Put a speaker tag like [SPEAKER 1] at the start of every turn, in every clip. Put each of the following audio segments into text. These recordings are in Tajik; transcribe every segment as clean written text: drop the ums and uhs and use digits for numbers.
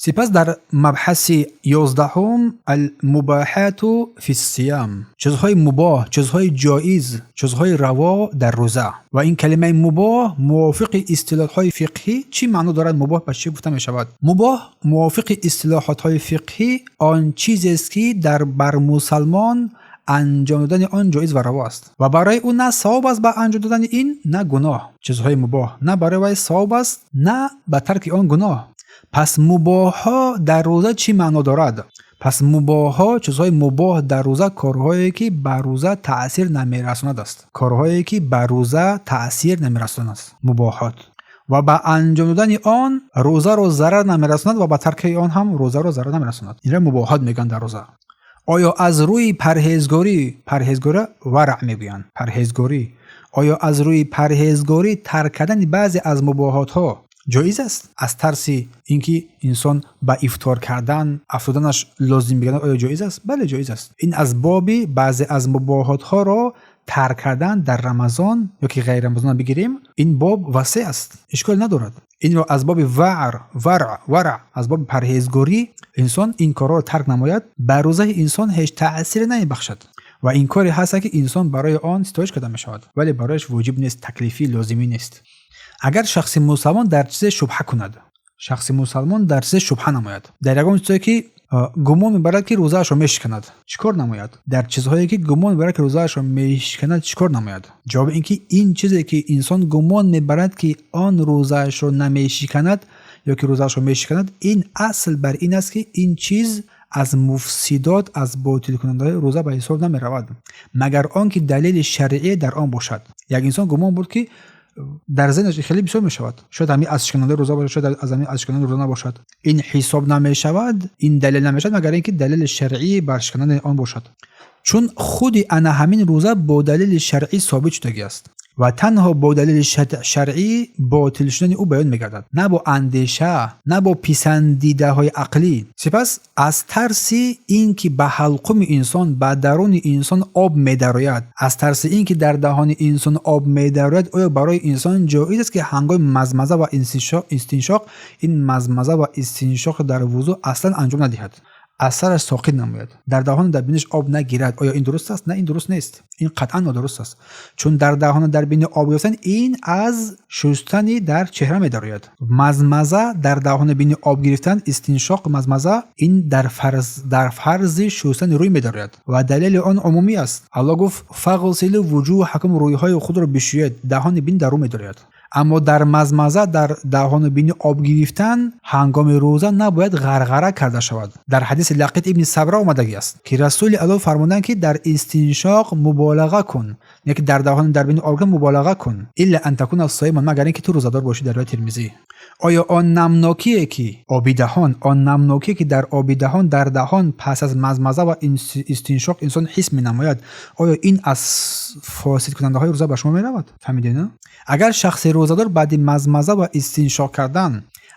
[SPEAKER 1] Сипас дар мабҳаси 11-ум المباحات في الصيام, чизҳои мубоҳ, чизҳои ҷоиз, чизҳои раво дар рӯза. Ва ин калимаи мубоҳ мувофиқи истилоҳҳои фиқҳӣ чӣ маъно дорад? Мубоҳ ба чӣ гуфта мешавад? Мубоҳ мувофиқи истилоҳотҳои фиқҳӣ он чизест, ки дар бар мусалмон анҷом додани он ҷоиз ва раво аст ва барои ӯ на савоб аст ба анҷом додани ин, на гуноҳ. Чизҳои мубоҳ на барои вай савоб аст, на ба тарки он гуноҳ. Пас мубоҳҳо дар рӯза чӣ маъно дорад? Пас мубоҳҳо, чизҳои мубоҳ дар рӯза корҳое, ки ба рӯза таъсир намерасонад аст. Корҳое, ки ба рӯза таъсир намерасонад аст мубоҳот ва ба анҷом додани он рӯзаро зарар намерасонад ва ба тарки он ҳам рӯзаро зарар намерасонад. Инро мубоҳот мегӯянд дар рӯза. Оё аз рӯи парҳезгорӣ, парҳезгорӣ вараъ мегӯянд, парҳезгорӣ, оё аз рӯи парҳезгорӣ тарк кардани баъзе аз мубоҳотҳо ҷоиз аст? Аз тарси ин ки инсон ба ифтор кардан афтоданаш лозим бигардад, оё ҷоиз аст? Бале, ҷоиз аст. Ин аз боби баъзе аз мубоҳотҳоро тарк кардан дар Рамазон ё ки ғайри Рамазон бигирем, ин боб васеъ аст, ишкол надорад. Инро аз боби ваър варъ варъ, аз боби парҳезгорӣ инсон ин корҳоро тарк намояд, ба рӯзаи инсон ҳеҷ таъсире намебахшад ва ин коре ҳаст, ки инсон барои он ситоиш карда мешавад, вале барояш воҷиб нест, таклифӣ, лозимӣ нест. Агар шахси мусалмон дар чизе шубҳа кунад, шахси мусалмон дар чизе шубҳа намояд, дар ягон чизе, ки гумон мебарад, ки рӯзаашро мешиканад, чӣ кор намояд? Дар чизҳое, ки гумон мебарад, ки рӯзаашро мешиканад, чӣ кор намояд? Ҷавоб ин ки ин чизе, ки инсон гумон мебарад, ки он рӯзаашро намешиканад ё ки рӯзаашро мешиканад, ин асл бар ин аст, ки ин чиз аз муфсидот, аз ботилкунандаҳои рӯза ба ҳисоб намеравад, магар он ки далели шаръие дар он бошад. Як инсон гумон бурд, ки дар зеҳнаш хеле бисёр мешавад, шояд ҳамин аз шиканандаи рӯза бошад, шояд аз ҳамин аз шиканандаи рӯза набошад. Ин ҳисоб намешавад, ин далел намешавад, магар ин ки далели шаръӣ бар шиканандани он бошад, чун худи ана ҳамин рӯза бо далели шаръӣ собит шудагӣ аст ва танҳо бо далели шаръӣ ботил шудани ӯ баён мегардад, на бо андеша, на бо писандидаҳои ақлӣ. Сипас аз тарси ин ки ба ҳалқуми инсон, ба даруни инсон об медарояд, аз тарси ин ки дар даҳони инсон об медарояд, оё барои инсон ҷоиз аст, ки ҳангоми мазмаза ва истиншоқ, ин мазмаза ва истиншоқ дар вузӯ аслан анҷом надиҳад, аз сараш соқит намояд, дар даҳону дар биниш об нагирад? Оё ин дуруст аст? На, ин дуруст нест, ин қатъан нодуруст аст, чун дар даҳону дар бини об гирифтан ин аз шустани дар чеҳра медарояд. Мазмаза, дар даҳону бини об гирифтан, истиншоқ, мазмаза, ин дар фарзи шустани рӯй медарояд ва далели он умумӣ аст. Аллоҳ гуфт: فاغسلوا وجوهكم, рӯйҳои худро бишӯед. Даҳони бин дар рӯ медарояд. Аммо дар мазмаза, дар даҳону бини об гирифтан ҳангоми рӯза набояд ғарғара карда шавад. Дар ҳадиси Лақит ибни Сабра омадагӣ аст, ки Расули Аллоҳ фармуданд, ки дар истиншоқ муболиға кун, яке дар даҳону дар бини об гирифтан муболиға кун, إلا أن تكون صائما, магар ин ки ту рӯзадор бошӣ. Дар ривояти Термизӣ. Оё он намнокие, ки оби даҳон, он намнокие, ки дар оби даҳон, дар даҳон пас аз мазмаза ва истиншоқ инсон ҳис менамояд, оё ин аз фосидкунандаҳои рӯза ба шумо меравад? Фаҳмидед, на? Агар шахси рӯзадор баъди мазмаза ва истиншоқ кардан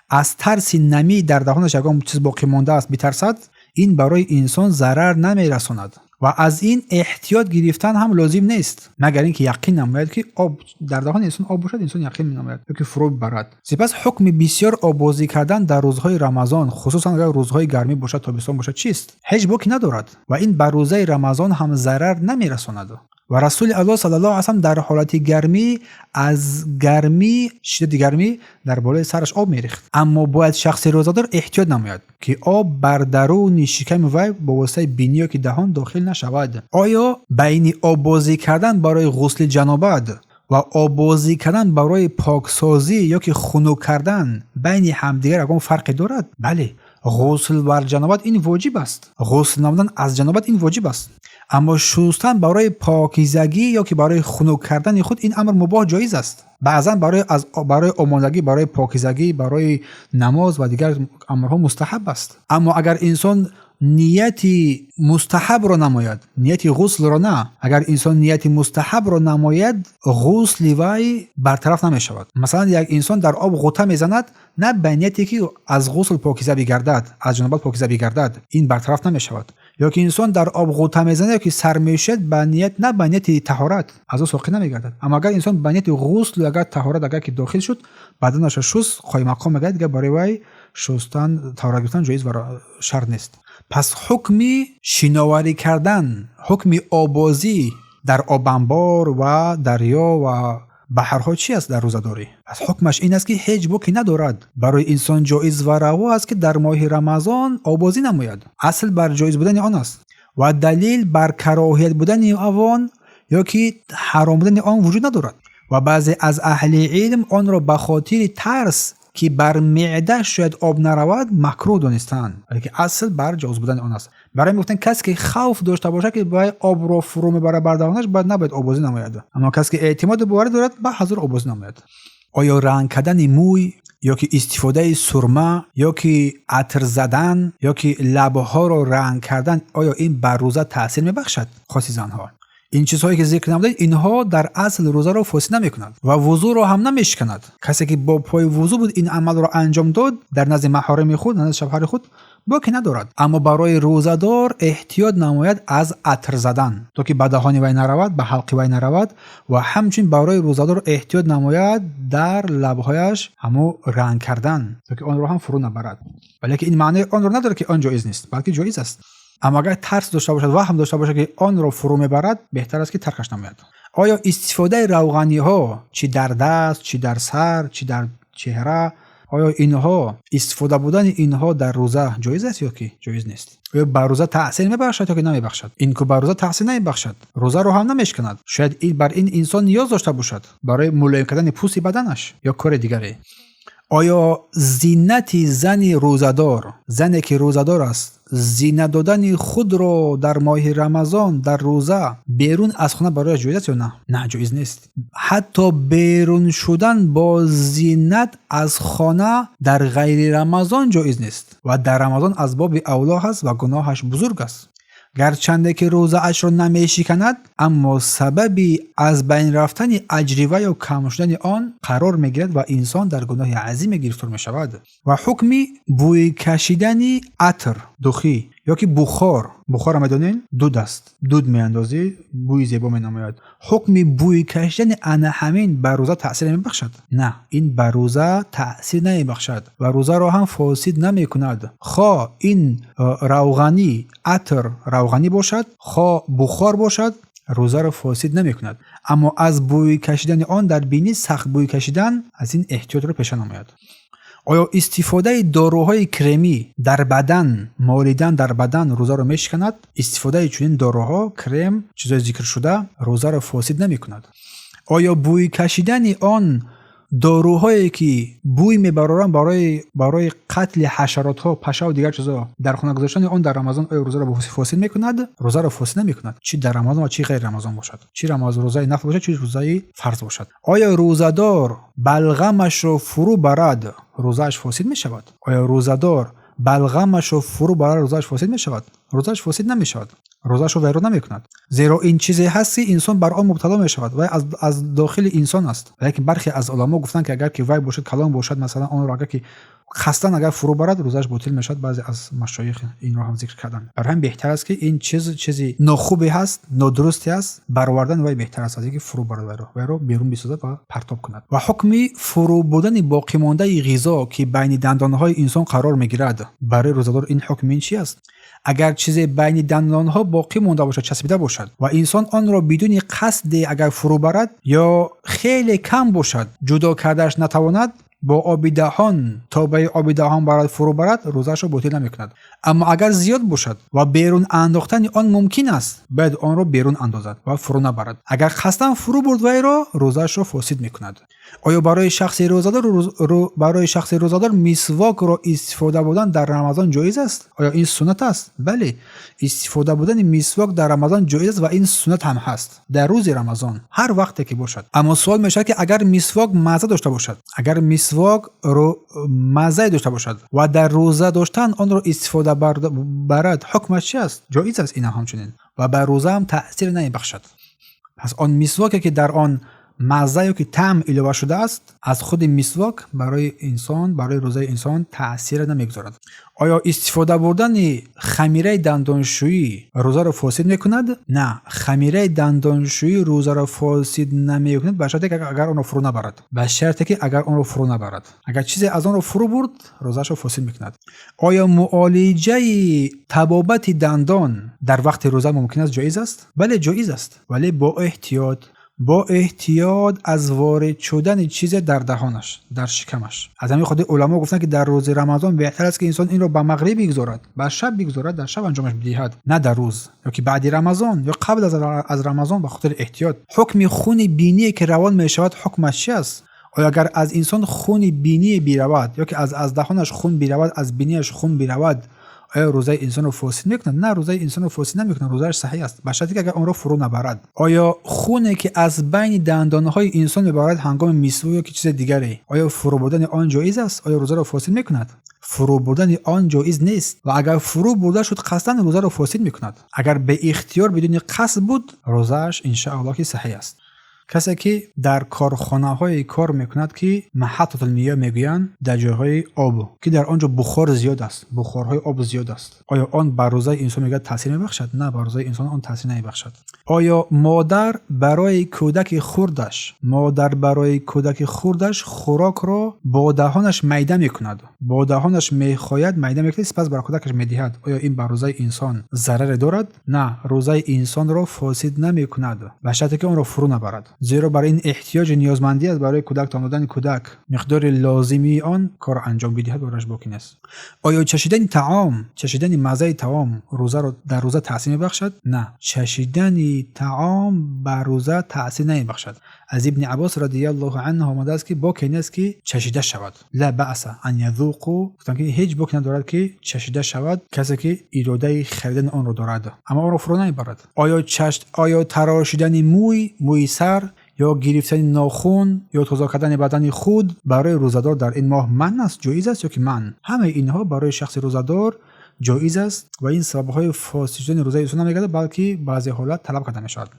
[SPEAKER 1] аз тарси намӣ дар даҳонаш ягон чиз боқӣ мондааст битарсад, ин барои инсон зарар намерасонад ва аз ин эҳтиёт гирифтан ҳам лозим нест, магар ин ки яқин намояд, ки об дар даҳони инсон об бошад, инсон яқин менамояд ё ки фурӯ барад. Сипас ҳукми бисёр оббозӣ кардан дар рӯзҳои Рамазон, хусусан агар рӯзҳои гармӣ бошад, тобистон бошад, чист? Ҳеҷ боки надорад ва ин ба рӯзаи Рамазон ҳам зарар намерасонад. Ва Расули Аллоҳ صلى الله عليه وسلم дар ҳолати гармӣ, аз гармӣ, шиддати гармӣ дар болои сараш об мерехт. Аммо бояд шахси рӯзадор эҳтиёт намояд, ки об бар даруни шиками вай бо воситаи бинӣ ё ки даҳон дохил нашавад. Оё байни оббозӣ кардан барои ғусли ҷанобат ва оббозӣ кардан барои поксозӣ ё ки хунук кардан байни ҳамдигар ягон фарқе дорад? Бале, ғусл бар ҷанобат ин воҷиб аст, ғусл намудан аз ҷанобат ин воҷиб аст, аммо шустан барои покизагӣ ё ки барои хунук кардани худ ин амр мубоҳ, ҷоиз аст. Баъзан барои омодагӣ, барои покизагӣ, барои намоз ва дигар амрҳо мустаҳаб аст. Аммо агар инсон нияти мустаҳабро намояд, нияти ғуслро на, агар инсон нияти мустаҳабро намояд, ғусли вай бартараф намешавад. Масалан, як инсон дар об ғӯта мезанад на ба нияте, ки аз ғусл покиза бигардад, аз ҷанобат покиза бигардад, ин бартараф намешавад. Ё ки инсон дар об ғӯта мезанад ё ки сар мешӯяд ба ният, на ба нияти таҳорат, аз ӯ соқит намегардад. Аммо агар инсон ба нияти ғусл, агар таҳорат агар ки дохил шуд, баданашро шуст, қоимақом мегардад, дигар барои вай шустан, таҳорат гирифтан ҷоиз ва шарт нест. Пас ҳукми шиноварӣ кардан, ҳукми обозӣ дар обанбор ва дарё ва баҳрҳо чӣ аст дар рӯзадорӣ? Пас ҳукмаш ин аст, ки ҳеҷ боке надорад. Барои инсон ҷоиз ва раво аст, ки дар моҳи Рамазон обозӣ намояд. Асл бар ҷоиз будани он аст ва далил бар кароҳият будани он ё ки ҳаром будани он вуҷуд надорад. Ва баъзе аз аҳли илм онро ба хотири тарс, ки бар меъда шояд об наравад, макрӯҳ донистаанд, валекин асл бар ҷоиз будани он аст. Барои мегуфтанд, касе ки хавф дошта бошад, ки бояд обро фурӯ мебарад бар даҳонаш, бояд набояд обозӣ намояд. Аммо касе ки эътимоду боварӣ дорад, ба ҳазур обозӣ намояд. Оё ранг кардани мӯй ё ки истифодаи сурма ё ки атр задан ё ки лабҳоро ранг кардан, оё ин бар рӯза таъсир мебахшад? Хоси занҳо, ин чизҳое ки зикр намудед, инҳо дар асл рӯзаро фосид намекунад ва вузӯро ҳам намешиканад. Касе ки бо пои вузӯ буд, ин амалро анҷом дод дар назди маҳорими худ, назди шавҳари худ, боке надорад. Аммо барои рӯзадор эҳтиёт намояд аз атр задан, то ки ба даҳони вай наравад, ба ҳалқи вай наравад, ва ҳамчунин барои рӯзадор эҳтиёт намояд дар лабҳояш ҳамун ранг кардан, то ки онро ҳам фурӯ набарад. Валекин ин маънои онро надорад, ки он ҷоиз нест, балки ҷоиз аст. Аммо агар тарс дошта бошад, ваҳм дошта бошад, ки онро фурӯ мебарад, беҳтар аст, ки таркаш намояд. Оё истифодаи равғаниҳо, чӣ дар даст, чӣ дар сар, чӣ дар чеҳра, оё инҳо, истифода будани инҳо дар рӯза ҷоиз аст ё ки ҷоиз нест? Оё ба рӯза таъсир мебахшад ё ки намебахшад? Ин ку ба рӯза таъсир намебахшад, рӯзаро ҳам намешиканад. Шояд бар ин инсон ниёз дошта бошад барои мулоим кардани пӯсти баданаш ё кори дигаре. Оё зинати зани рӯзадор, зане ки рӯзадор аст, зинат додани худро дар моҳи Рамазон дар рӯза берун аз хона барояш ҷоиз аст ё на? На, ҷоиз нест. Ҳатто берун шудан бо зинат аз хона дар ғайри Рамазон ҷоиз нест ва дар Рамазон аз боби авло ҳаст ва гуноҳаш бузург аст. Гарчанде ки рӯзаашро намешиканад, аммо сабаби аз байн рафтани аҷри вай ё кам шудани он қарор мегирад ва инсон дар гуноҳи азиме гирифтор мешавад. Ва ҳукми бӯй кашидани атр, духӣ ё ки бухор. Бухорро медонед, дуд аст, дуд меандозӣ, бӯи зебо менамояд. Ҳукми бӯй кашидани ана ҳамин ба рӯза таъсир намебахшад? На, ин ба рӯза таъсир намебахшад ва рӯзаро ҳам фосид намекунад. Хо ин равғанӣ, атр равғанӣ бошад, хо бухор бошад, рӯзаро фосид намекунад. Аммо аз бӯй кашидани он дар бинӣ, сахт бӯй кашидан, аз ин эҳтиётро пеша намояд. Оё истифодаи доруҳои кремӣ дар бадан, молидан дар бадан рӯзаро мешиканад? Истифодаи чунин доруҳо, крем, чизҳои зикршуда, рӯзаро фосид намекунад. Оё бӯй кашидани он доруҳое ки бӯй мебароранд барои қатли ҳашаротҳо, пашаву дигар чизҳо, дар хона гузоштани он дар Рамазон оё рӯзаро фосид мекунад? Рӯзаро фосид намекунад, чӣ дар Рамазон ва чӣ ғайри Рамазон бошад, чӣ рӯзаи нафл бошад, чӣ рӯзаи фарз бошад. Оё рӯзадор балғамашро фурӯ барад, рӯзааш фосид мешавад? Оё рӯзадор балғамашро фурӯ барад, рӯзааш фосид мешавад? Рӯзааш фосид намешавад, рӯзаашро вайрон намекунад, зеро ин чизе ҳаст, ки инсон бар он мубтало мешавад, вай аз дохили инсон аст. Лекин бархе аз уламо гуфтанд, ки агар ки вай бошад, калон бошад, масалан, онро агар ки қасдан агар фурӯ барад, рӯзааш ботил мешавад. Баъзе аз машоих инро ҳам зикр карданд. Барои ҳамин беҳтар аст, ки ин чиз чизи нохубе ҳаст, нодурусте аст, баровардани вай беҳтар аст аз ин ки фурӯ барад вайро, вайро берун бисозад ва партоб кунад. Ва ҳукми фурӯ бурдани боқимондаи ғизо, ки байни дандонҳои инсон қарор мегирад, барои рӯзадор ин ҳукми ин чи аст? Агар чизе байни дандонҳо боқӣ монда бошад, часпида бошад ва инсон онро бидуни қасде агар фурӯ барад ё хеле кам бошад, ҷудо кардааш натавонад, бо оби даҳон то ба оби даҳон барад, фурӯ барад, рӯзаашро ботил намекунад. Аммо агар зиёд бошад ва берун андохтани он мумкин аст, бояд онро берун андозад ва фурӯ набарад. Агар қасдан фурӯ бурд вайро, рӯзаашро фосид мекунад. Оё барои шахси рӯзадор мисвокро истифода бурдан дар Рамазон ҷоиз аст? Оё ин суннат аст? Бале, истифода бурдани мисвок дар Рамазон ҷоиз аст ва ин суннат ҳам ҳаст дар рӯзи Рамазон, ҳар вақте ки бошад. Аммо суол мешавад, ки агар мисвок мазза дошта бошад, агар мисвок маззае дошта бошад ва дар рӯза доштан онро истифода барад, ҳукмаш чи аст? Ҷоиз аст ин ҳам ҳамчунин ва ба рӯза ҳам таъсир намебахшад. Пас он мисвоке, ки дар он мазза ё ки таъм илова шудааст, аз худи мисвок барои инсон, барои рӯзаи инсон таъсир намегузорад. Оё истифода бурдани хамираи дандоншӯӣ рӯзаро фосид мекунад? На, хамираи дандоншӯӣ рӯзаро фосид намекунад, ба шарте ки агар онро фурӯ набарад. Ба шарте ки агар онро фурӯ набарад. Агар чизе аз онро фурӯ бурд, рӯзаашро фосид мекунад. Оё муолиҷаи табобати дандон дар вақти рӯза мумкин аст, ҷоиз аст? Бале, ҷоиз аст, вале бо эҳтиёт, бо эҳтиёт аз ворид шудани чизе дар даҳонаш, дар шикамаш. Аз ҳамин хотир уламо гуфтанд, ки дар рӯзи Рамазон беҳтар аст, ки инсон инро ба мағриб бигзорад, ба шаб бигзорад, дар шаб анҷомаш бидиҳад, на дар рӯз ё ки баъди Рамазон ё қабл аз Рамазон, ба хотири эҳтиёт. Ҳукми хуни биние, ки равон мешавад, ҳукмаш чи аст? Оё агар аз инсон хуни биние биравад ё ки аз даҳонаш хун биравад, аз бинияш хун биравад, оё рӯзаи инсонро фосид мекунад? На, рӯзаи инсонро фосид намекунад, рӯзааш саҳеҳ аст, ба шарте ки агар онро фурӯ набарад. Оё хуне, ки аз байни дандонҳои инсон мебарад ҳангоми мисвок ё ки чизи дигаре, оё фурӯ бурдани он ҷоиз аст? Оё рӯзаро фосид мекунад? Фурӯ бурдани он ҷоиз нест ва агар фурӯ бурда шуд қасдан, рӯзаро фосид мекунад. Агар беихтиёр, бидуни қасд буд, рӯзааш, иншааллоҳ, ки саҳеҳ аст. Касе, ки дар корхонаҳое кор мекунад, ки маҳаттатул миёҳ мегӯянд, дар ҷойҳои об, ки дар он ҷо бухор зиёд аст, бухорҳои об зиёд аст, оё он бар рӯзаи инсон, мегӯяд, таъсир мебахшад? На, бар рӯзаи инсон он таъсир намебахшад. Оё модар барои кӯдаки хурдаш, модар барои кӯдаки хурдаш хӯрокро бо даҳонаш майда мекунад, бо даҳонаш мехояд, майда мекунад, сипас бар кӯдакаш медиҳад, оё ин бар рӯзаи инсон зараре дорад? На, рӯзаи инсонро фосид намекунад, ба шарте ки онро фурӯ набарад, зеро бар ин эҳтиёҷи ниёзмандӣ аст. Барои кӯдак таом додани кӯдак миқдори лозимии он кор анҷом бидиҳад, барояш боки нест. Оё чашидани таом, чашидани маззаи таом рӯзаро дар рӯза таъсир мебахшад? На, чашидани таом ба рӯза таъсир намебахшад. Аз Ибни Аббос радиаллоҳу анҳу омадааст, ки боке нест, ки чашида шавад. Ла баъса ан язуқу, гуфтанд, ки ҳеҷ боке надорад, ки чашида шавад, касе ки иродаи харидани онро дорад, аммо онро фурӯ намебарад. Оё тарошидани мӯй, мӯи сар ё гирифтани нохун ё тоза кардани бадани худ барои рӯзадор дар ин моҳ манъ аст, ҷоиз аст ё ки манъ? Ҳамаи инҳо барои шахси рӯзадор ҷоиз аст ва ин сабабҳои фосид шудани рӯзаи инсон намегардад, балки баъзе ҳолат талаб карда мешавад.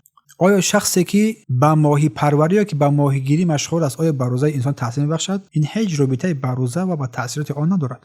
[SPEAKER 1] Оё шахсе, ки ба моҳипарварӣ ё ки ба моҳигирӣ машғул аст, оё ба рӯзаи инсон таъсир мебахшад? Ин ҳеҷ робитае ба рӯза ва ба таъсироти он надорад.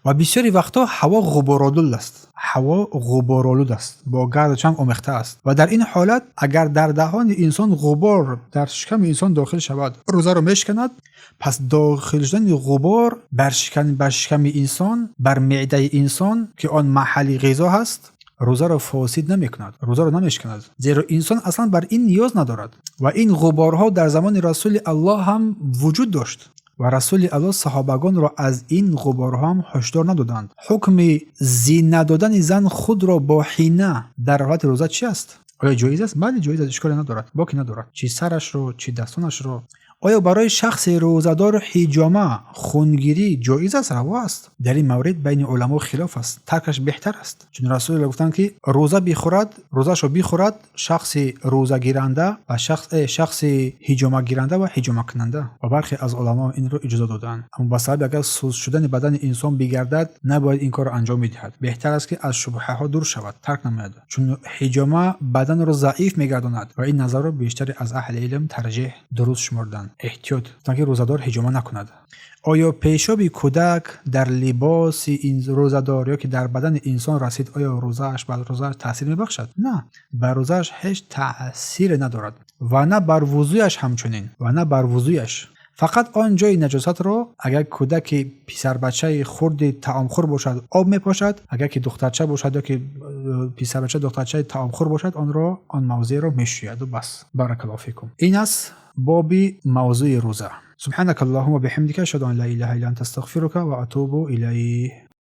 [SPEAKER 1] Ва бисёри вақтҳо ҳаво ғуборолуд аст, ҳаво ғуборолуд аст, бо гарду чанг омехта аст ва дар ин ҳолат агар дар даҳони инсон ғубор, дар шиками инсон дохил шавад, рӯзаро мешиканад. Пас дохил шудани ғубор бар шиками инсон, бар меъдаи инсон, ки он маҳалли ғизо ҳаст, рӯзаро фосид намекунад, рӯзаро намешиканад, зеро инсон аслан бар ин ниёз надорад. Ва ин ғуборҳо дар замони Расули Аллоҳ ҳам вуҷуд дошт ва Расули Аллоҳ саҳобагонро аз ин ғуборҳо ҳам ҳушдор надоданд. Ҳукми зинат додани зан худро бо ҳина дар ҳолати рӯза чи аст? Оё ҷоиз аст? Бале, ҷоиз аст, ишколе надорад, боке надорад, чӣ сарашро, чӣ дастонашро. Оё барои шахси рӯзадор ҳиҷома, хунгирӣ ҷоиз аст, раво аст? Дар ин маврид байни уламо хилоф аст, таркаш беҳтар аст, чун Расулулло гуфтанд, ки рӯза бихӯрад, рӯзаашро бихӯрад шахси рӯзагиранда ва шахси ҳиҷомагиранда ва ҳиҷомакунанда. Ва бархе аз уламо инро иҷоза додаанд, аммо ба сабаби агар суст шудани бадани инсон бигардад, набояд ин корро анҷом бидиҳад. Беҳтар аст, ки аз шубҳаҳо дур шавад, тарк намояд, чун ҳиҷома баданро заиф мегардонад ва ин назарро бештаре аз аҳли илм тарҷеҳ, дуруст шумурданд. Эҳтиёт, гуфтанд, ки рӯзадор ҳиҷома накунад. Оё пешоби кӯдак дар либоси рӯзадор ё ки дар бадани инсон расид, оё рӯзааш бар рӯзааш таъсир мебахшад? На, бар рӯзааш ҳеҷ таъсире надорад ва на бар вузӯяш, ҳамчунин ва на бар вузӯяш. Фақат он ҷои наҷосатро, агар кӯдаки писарбачаи хурди таомхӯр бошад, об мепошад, агар ки духтарча бошад ё ки писарбача, духтарчаи таомхӯр бошад, онро, он мавзеъро мешӯяду бас. Баракаллоҳу фикум. Ин аст боби мавзӯи рӯза. Субҳанака Аллоҳумма биҳамдика, ашҳаду ан ла илаҳа илла анта, астағфирука ва атубу илайҳ.